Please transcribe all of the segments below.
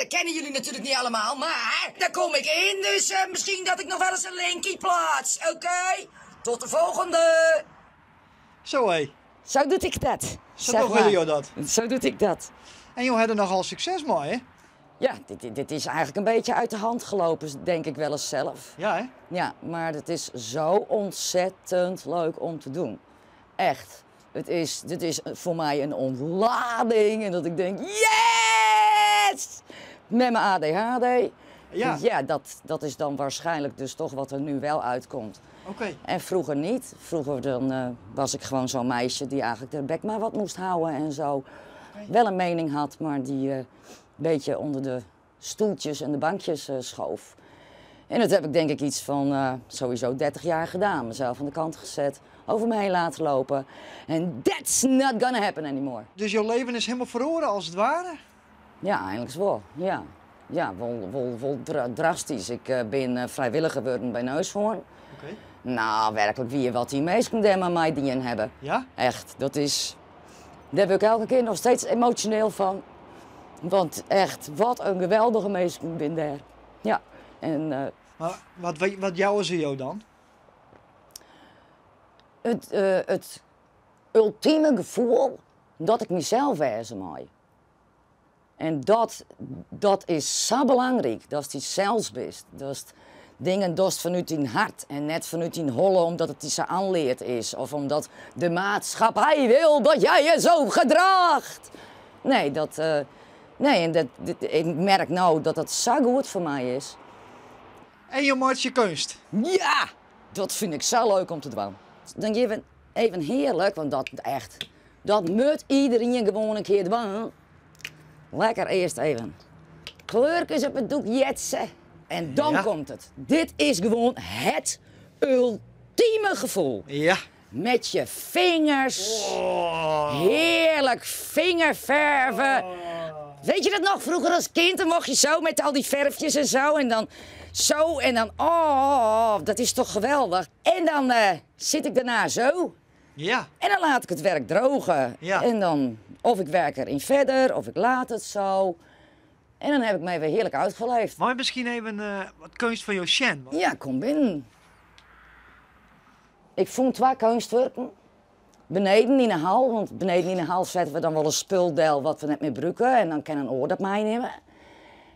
Kennen jullie natuurlijk niet allemaal, maar daar kom ik in. Dus misschien dat ik nog wel eens een linkje plaats. Oké? Tot de volgende! Zo hé. Zo doe ik dat. Zo zeg toch maar. willen jou dat. Zo doe ik dat. En joh, hebben er nogal succes mee, hè? Ja, dit is eigenlijk een beetje uit de hand gelopen, denk ik wel eens zelf. Ja, hè? Ja, maar het is zo ontzettend leuk om te doen. Echt. Dit is voor mij een ontlading. En dat ik denk, yes! Met mijn ADHD. Ja, dat is dan waarschijnlijk dus toch wat er nu wel uitkomt. En vroeger niet. Vroeger dan was ik gewoon zo'n meisje die eigenlijk de bek maar wat moest houden. Wel een mening had, maar die een beetje onder de stoeltjes en de bankjes schoof. En dat heb ik denk ik iets van sowieso 30 jaar gedaan. Mezelf aan de kant gezet, over me heen laten lopen. En that's not gonna happen anymore. Dus jouw leven is helemaal verloren als het ware? Ja, eigenlijk wel. Ja, ja, wel drastisch. Ik ben vrijwilliger geworden bij Neushoorn. Nou, werkelijk wie je wat die meesten daar maar mij die in hebben. Ja? Echt, dat is... Daar ben ik elke keer nog steeds emotioneel van. Want echt, wat een geweldige meesten ben daar. Ja. En Maar wat jou is jou dan? Het ultieme gevoel dat ik mezelf wezen mag. En dat is zo belangrijk, dat je zelfs bent. Dat is dingen dost vanuit je hart en net vanuit je holle omdat het iets aanleerd is. Of omdat de maatschappij wil dat jij je zo gedraagt. Nee, dat, nee, en dat, dit, ik merk nou dat dat zo goed voor mij is. En je maakt je kunst. Ja, dat vind ik zo leuk om te doen. Dan geef ik even heerlijk, want dat echt, dat moet iedereen gewoon een keer doen. Lekker eerst even kleurtjes op het doek jetsen. En dan komt het. Dit is gewoon het ultieme gevoel. Met je vingers. Heerlijk vingerverven. Weet je dat nog? Vroeger als kind, dan mocht je zo met al die verfjes en zo. En dan zo en dan, oh, dat is toch geweldig. En dan zit ik daarna zo. En dan laat ik het werk drogen. En dan, of ik werk erin verder, of ik laat het zo. En dan heb ik mij weer heerlijk uitgeleefd. Mag je misschien even wat kunst van jouw Shen? Ja, kom binnen. Ik vond 2 kunstwerken. Beneden in de hal, want beneden in de hal zetten we dan wel een spuldel wat we net meer gebruiken. En dan kan een oor dat meenemen.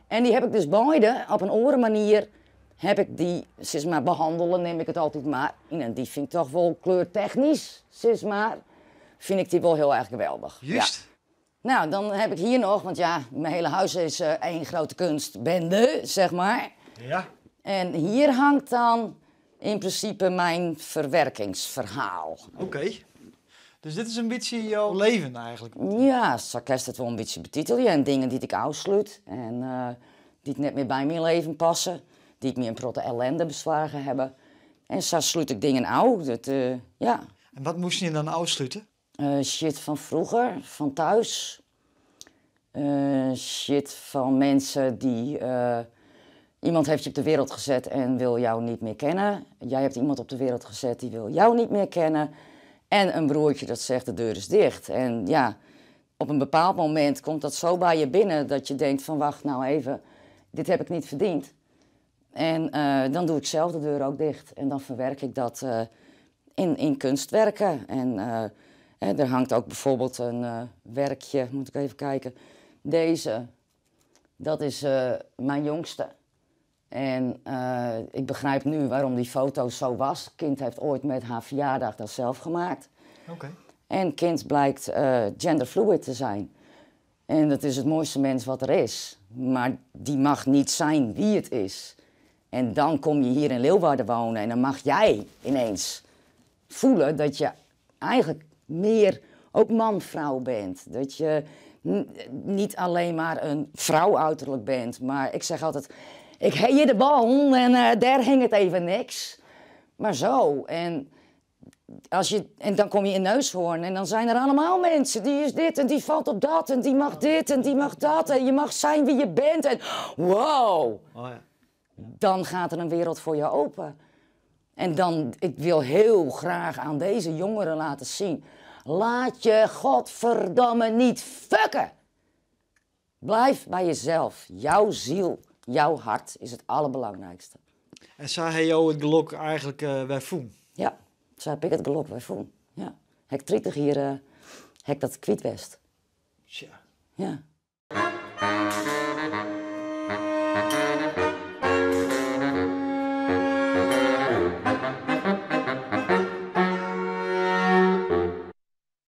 En die heb ik dus beide, op een orenmanier, heb ik die, zeg maar, behandelen neem ik het altijd maar. En die vind ik toch wel kleurtechnisch, zeg maar, vind ik die wel heel erg geweldig. Ja. Nou, dan heb ik hier nog, want ja, mijn hele huis is één grote kunstbende, zeg maar. En hier hangt dan in principe mijn verwerkingsverhaal. Oké. Dus dit is een beetje jouw leven eigenlijk? Ja, zo kan ik het wel een beetje betitelen. En dingen die ik afsluit en die net meer bij mijn leven passen. Die ik me een protte ellende beslagen hebben. En zo sluit ik dingen af. Dat ja. En wat moest je dan afsluiten? Shit van vroeger, van thuis. Shit van mensen die... Iemand heeft je op de wereld gezet en wil jou niet meer kennen. Jij hebt iemand op de wereld gezet die wil jou niet meer kennen. En een broertje dat zegt de deur is dicht. En ja, op een bepaald moment komt dat zo bij je binnen dat je denkt van wacht nou even, dit heb ik niet verdiend. En dan doe ik zelf de deur ook dicht. En dan verwerk ik dat in kunstwerken. En er hangt ook bijvoorbeeld een werkje, moet ik even kijken. Deze, dat is mijn jongste. En ik begrijp nu waarom die foto zo was. Het kind heeft ooit met haar verjaardag dat zelf gemaakt. En kind blijkt genderfluid te zijn. En dat is het mooiste mens wat er is. Maar die mag niet zijn wie het is. En dan kom je hier in Leeuwarden wonen en dan mag jij ineens voelen dat je eigenlijk meer ook man-vrouw bent. Dat je niet alleen maar een vrouw uiterlijk bent. Maar ik zeg altijd, ik heb hier de bal en daar hing het even niks. Maar zo, en, als je, en dan kom je in Neushoorn en dan zijn er allemaal mensen. Die is dit en die valt op dat en die mag dit en die mag dat. En je mag zijn wie je bent en wow. Dan gaat er een wereld voor je open. En dan, ik wil heel graag aan deze jongeren laten zien. Laat je godverdamme niet fucken. Blijf bij jezelf. Jouw ziel, jouw hart is het allerbelangrijkste. En sa ha jo it gelok eigentlik wer fûn? Ja, sa ha ik it gelok wer fûn. Ja. Ha ik 30 jier ha ik dat kwyt west. Tsja. Ja.